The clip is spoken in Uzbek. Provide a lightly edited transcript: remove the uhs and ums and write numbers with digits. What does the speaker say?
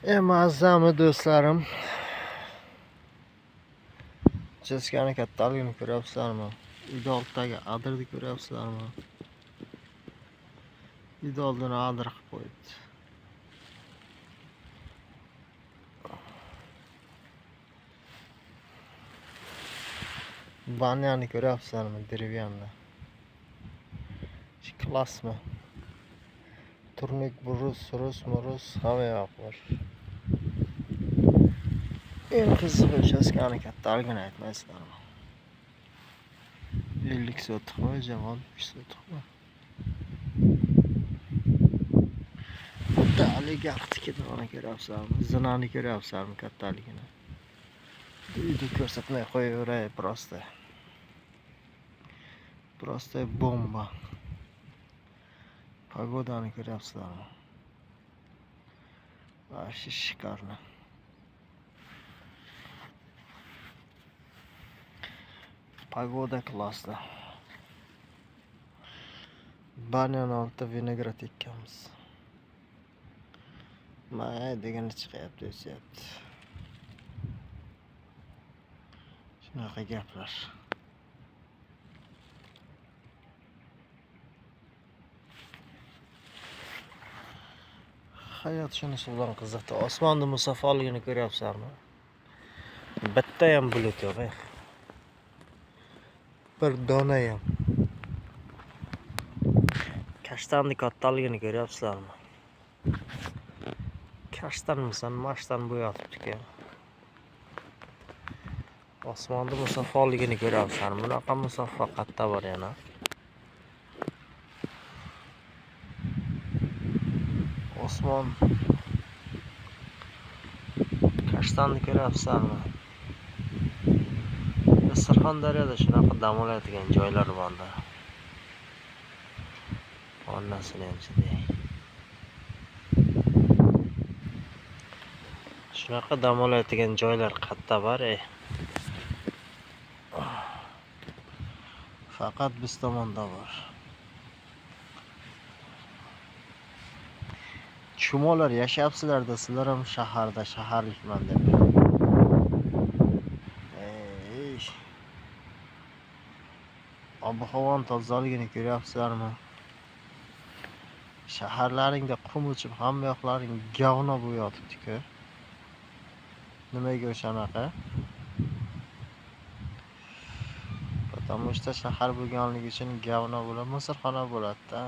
Mazzami do'stlarim? Uchastkani kattaligini ko'ryapsizlarmi? Uyda oldidagi adirni ko'ryapsizlarmi? Uyda oldini adir qilib qo'yibdi. Banyani ko'ryapsizlarmi? Деревянный. Klassmi? Turnik, burus, rus, murus hamma yoq bor. Eng qizig'i uchastkani kattaligini aytmaysizlarmi? 50 sotixmi, 60 sotixmi? Xuddi oligarxnikini mana ko'ryapsizlarmi? Zinani ko'ryapsizlarmi kattaligini? Uyda ko'rsatmay qo'yaveray просто. Просто bomba. Pagodani ko'ryapsizlarmi? Вообще шикарно. Погода классно. Banyani oldida vinograd ekkanmiz. May degani chiqyapti, o'syapti. Shunaqa gaplar. Hayot shunisi bilan qiziqdi. Osmonni musaffoligini ko'ryapsizlarmi? Bitta ham bulut yo'q. Bir dona ham. Kashtanni kattaligini ko'ryapsizlarmi? Kashtanmisan, mashtan bu yotibdi-ku. Osmonni musaffoligini ko'ryapsizlarmi? Bunaqa musaffo qayerda bor yana? Osmon kashtanni ko'ryapsizlarmi? Surxondaryoda shunaqa dam oladigan joylar borda. Onasini ham chidang. Shunaqa dam oladigan joylar qayerda bor, ey? Faqat biz tomonda bor. Chumolar yashayapsizlarda, sizlar ham shaharda, shaharlikman deb. Ey. Ob-havoni tozaligini ko'ryapsizlarmi? Shaharlaringda qum uchib, hamma yoqlaring gavno bo'lib yotibdi-ku. Nimaga o'shanaqa? Потому что shahar bo'lganligi uchun gavno bo'ladi, musirxona bo'ladi-da.